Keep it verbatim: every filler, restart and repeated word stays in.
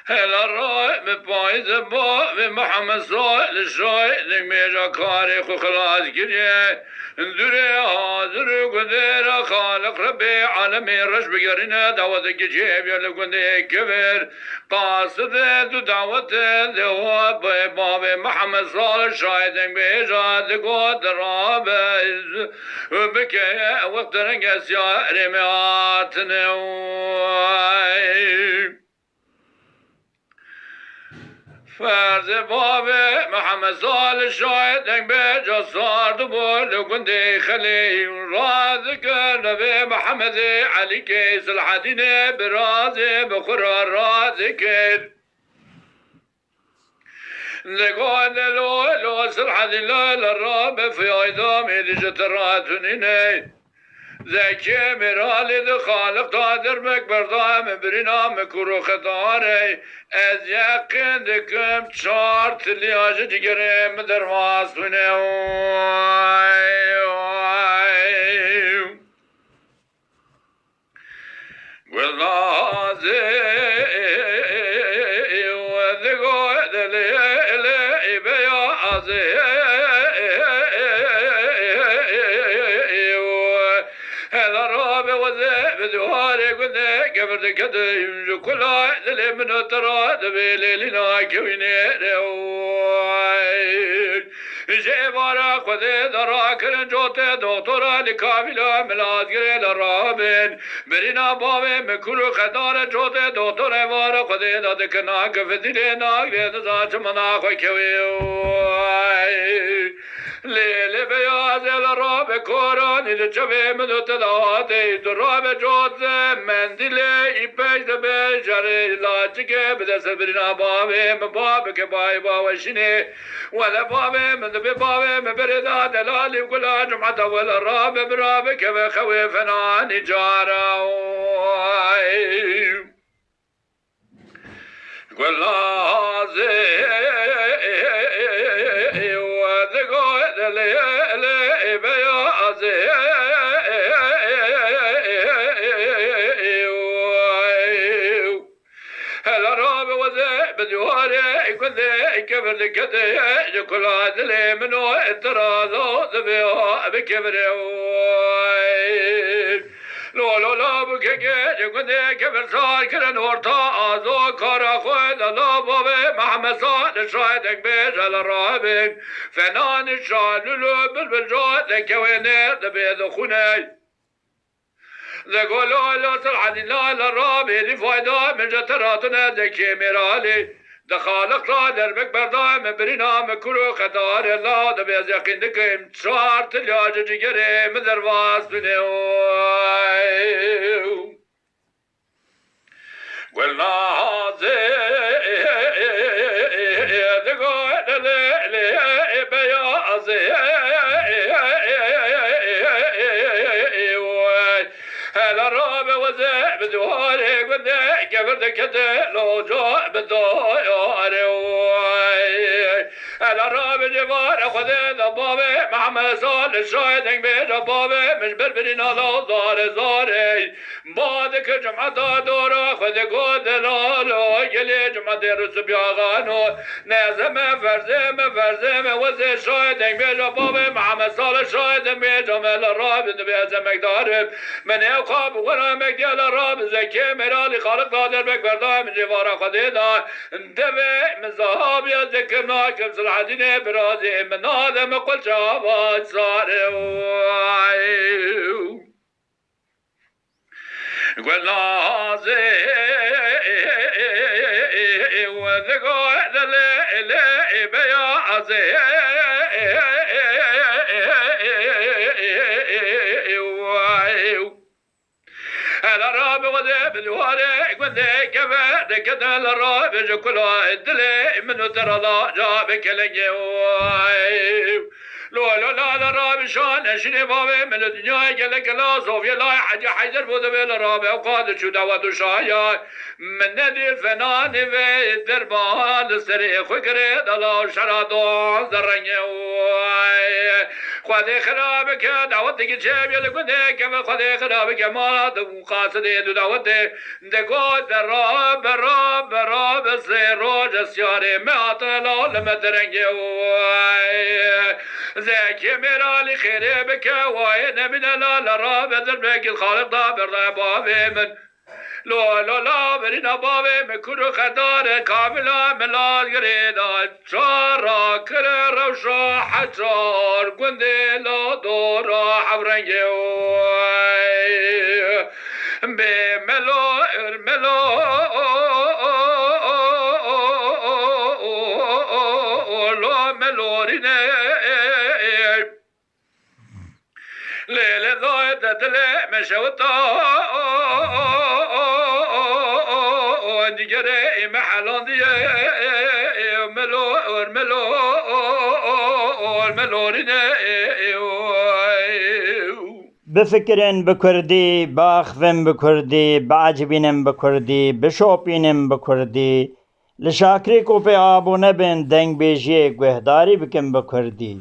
Hela ray bi payîzê bavê Mihemed Salih Şahê, deng bêja karê xwe xilas kiriye. Dûrê hazir û gundê re Xaliq Rebê alemê reş bigerîne, daweteke çêbiye li gundê Kevir. Qasidê du dawetê de we bê bavê Mihemed Salih Şahê dengbêja digot rabe û bike wextê rengesiya erê me hatine. Ferzê bavê Mihemed Salih Şahê dengbêja sardibû li gundê Xelê radikir nevê Mihemedê Elîkê Silhedînê birazê bi xwe re radikir. Digot lo lo Silhedîn lo li rabe fiyayda mêdî ji te re tunîne. Zekê Mîralî di Xaliq da derbek berda min birîna min kûr û xetarê. Ez yeqîn dikim çar tiliya ji cigerê min derbas bûne. Gulnazê digot lê lê beyazê. Hela rabe weze bi diwarê gundê kevir dikete ji kula dilê min û te re dibê lêlîna kewînê re. Ji êvara Xwedê de rakirin cotê doxtora li kavîla milazgirê li rabin. Birîna bavê min kûr û xedar e cotê doxtor êvara Xwedê de dikin nakif dilê nagirê diza çimina xwe kewê. Lê lê beyazê li rabe koranî li çavê min û te de hatê. Tu rabe cotê mendîlê îpek dibe jerê laçikê bide ser birîna bavê min ba bike bayê baweşînê. Wele bavê min, dibê bavê min berê da delalî û gula cumeta wele rabe birabe keve xewê fenanî cara. Gulazê digot lê lê beyazê. Hela rabe weze bi diwarê gundê kevir dikete ji kula dilê min û tiraza dibe bi kevirê. Lo lo la bû keke ji gundê kevir sar kirin orta azo kara xwe de la bavê Mehmed Salih Şahê dengbêj hela rabin. Fenanî şalûl û bilbil cot dekewê nêr dibe dixûne. Li golo lo Silhedîn la li rabê dî fayda min ji te re tune zekê Mêralî. Di Xaliq ra derbek berda min birîna min kûr û xetarê la dibê ez yeqîn dikim çar tilya ji cigerê min derbas bine. Gulnazê digot lê lê beyazê. Hela rabe weze bi diwarê gundê kevir dikete loca bi dayarê. Hela rabe civara Xwedê de bavê Mehmed Salih Şahê dengbêja bavê min ji ber birîna la zarê zarê. Ba dikir cumeta dora xwe digot delalo gelê cumetê Rûsûbya xano. Nezeme ferzê me, ferzê me, wezê şahê dengbêja bavê Mihemed Salih Şahê dengbêja me li rabin dibê ez emekdar im. Min ewqa bi wera emekdiya li rabin zekê Mêralî Xaliq da derbek berda min cêvara Xwedê da. Devê min zahabiya dikim nakim Silhedînê birazê min nade min qulça ava sarê. Gulnazê digot lê lê beyazê. Hela rabe wede bi diwarê gundê keve dikete li rabe ji kula dilê min û te re la ca bi kelengê. Lo lo la la rabe şane şînê bavê min li dinyayê gelek la Sovyê layê Hecî Heyder bû dibê li rabe ew qad çû dawet û şaya. Min nedî fenanî vê derman li serê xwe girê dala û şera don zerrengê. Xwedê xira bike, daweteke çêbî li gundê keve, Xwedê xira bike, mala di û qasidê du dawetê. Digot bera, bera, bera, bi sê roj e siyarê me hatine la li me derengê. Zekê mêra li xêrê bike, wayê nebîne la li rabe dirbekî xaliq da berde bavê min. Lo, lo, la, birîna bavê min kur û xedar e, kamila min la girê da, çara kire rewşa hecar gundê la dora hevrengê. Bê melo, ir melo, lo melorîne. Lê lê dayê te dilê me şewita, digerê me helandiye, melo, melo, melorîne. Bifikirin bi kurdî, biaxivin bi kurdî, biecibînin bi kurdî, bişopînin bi kurdî. Li şakrê ku pê abone bin, dengbêjiyê guhdarî bikin bi kurdî.